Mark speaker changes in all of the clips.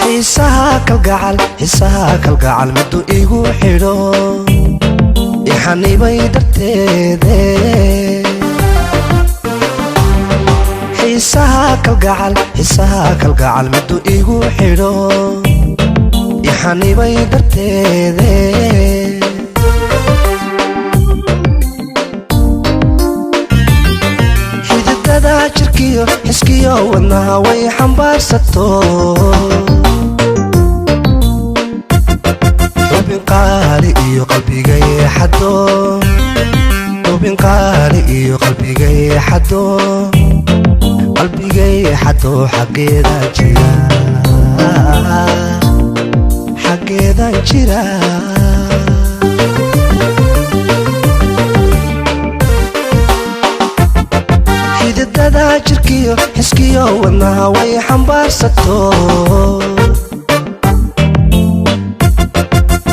Speaker 1: Xiisaha kalgacal, xiisaha kalgacal miduu igu xidho, ixanibay darteede. Xiisaha kalgacal, xiisaha kalgacal miduu igu xidho, ixanibay darteede. Xididada jirkiyo xiskiyo wadnaha way xambaarsato, xubin qaali iyo qalbigay xado, xubin qaali iyo qalbigay xado, qalbigay xado. Xaggeeda jira, xaggeedan jira. Xididada jirkiyo xiskiyo wadnaha way xambaarsato,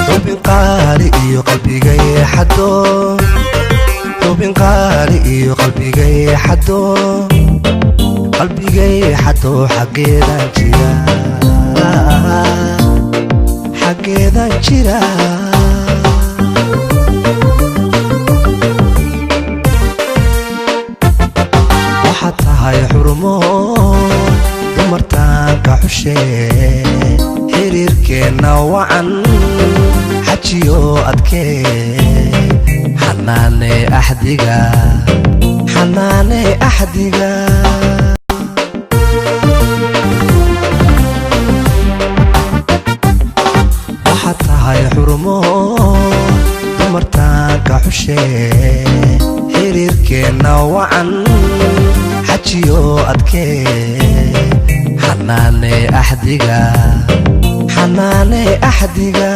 Speaker 1: xubin qaali iyo qalbigay xado, xubin qaali iyo qalbigay xado, qalbigay xado. Xaggeedan jira, xaggeedan jira. Waxaad tahay xurmo dumartaanka xushee, xiriirkeenna wacan xajiyo adkee. Xanaane axdiga, xanaane axdiga. Waxaad tahay xurmo dumartaanka xushee, xiriirkeenna wacan xajiyo adkee. Xanaane axdiga, xanaane axdiga.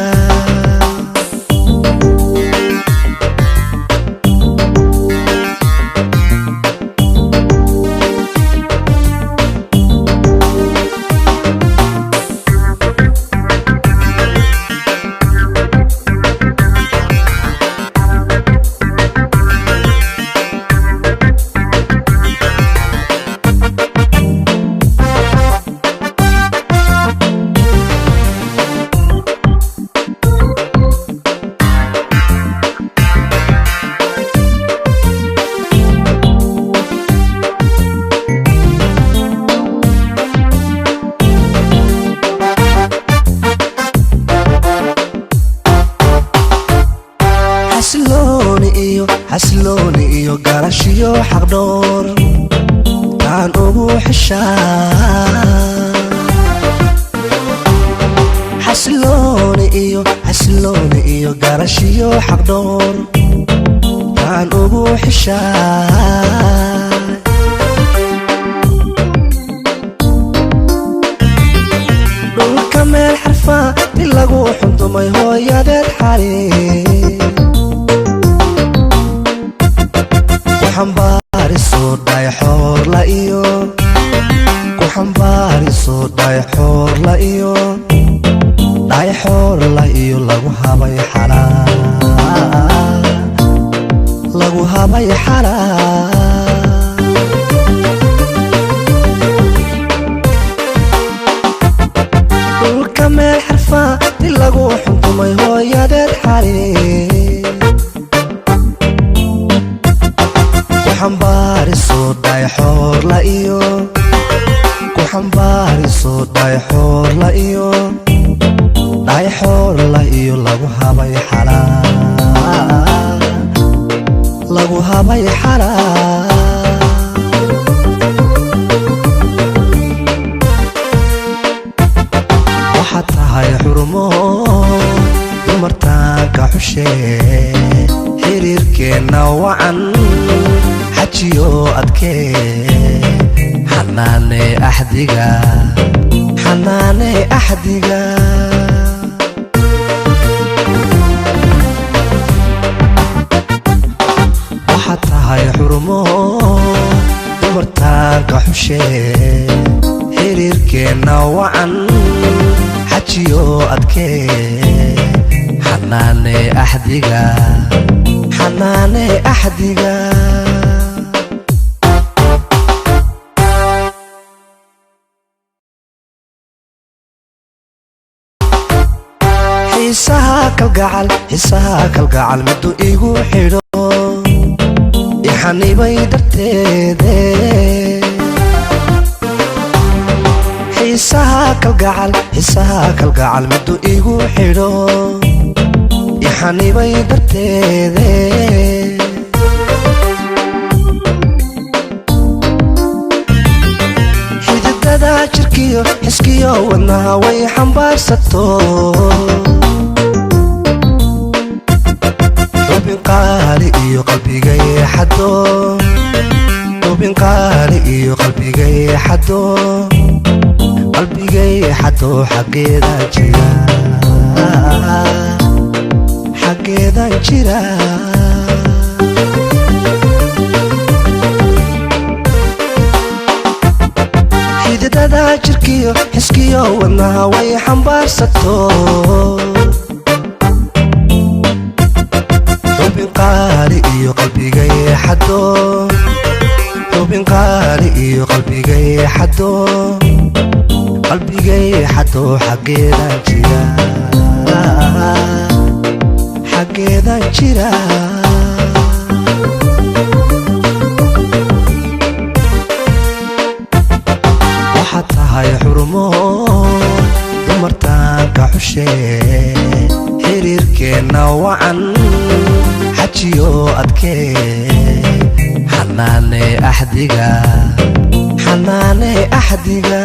Speaker 1: Xasilooni iyo, xasilooni iyo garashiyo xaqdhoor taan ugu xeshaa. Xasilooni iyo, xasilooni iyo garashiyo xaqdhoor taan ugu xeshaa. Dhulka meel xarfa ti lagu xundumay hooyadeed xali ku xambaariso dhayxoorla iyo, ku xambaariso dhayxoorla iyo, dhayxoorla iyo lagu habay xalaa, lagu habay xalaa. Dhulka meel xarfa ti lagu xuntumay hooyadeed xali ku xambaariso dhayxoorla iyo, ku xambaariso dhayxoorla iyo, dhayxoorla iyo lagu habay xalaa, lagu habay xalaa. Waxaad tahay xurmo dumartaanka xushee, xiriirkeenna wacan xajiyo adkee. Xanaane axdiga, xanaane axdiga. Waxaad tahay xurmo dumartaanka xushee, xiriirkeenna wacan xajiyo adkee. Xanaane axdiga, xanaane axdiga. Xiisaha kalgacal, xiisaha kalgacal miduu igu xidho, ixanibay darteede. Xiisaha kalgacal, xiisaha kalgacal miduu igu xidho, ixanibay darteede. Xididada jirkiyo xiskiyo wadnaha way xambaarsato, xubin qaali iyo qalbigay xado, xubin qaali iyo qalbigay xado, qalbigay xado. Xaggeeda jira, xaggeedan jira. Xididada jirkiyo xiskiyo wadnaha way xambaarsato, xubin qaali iyo qalbigay xado, xubin qaali iyo qalbigay xado, qalbigay xado. Xaggeedan jira, xaggeedan jira. Waxaad tahay xurumo dumartaanka xushee, xiriirkeenna wacan xajiyo adkee. Xanaane axdiga, xanaane axdiga.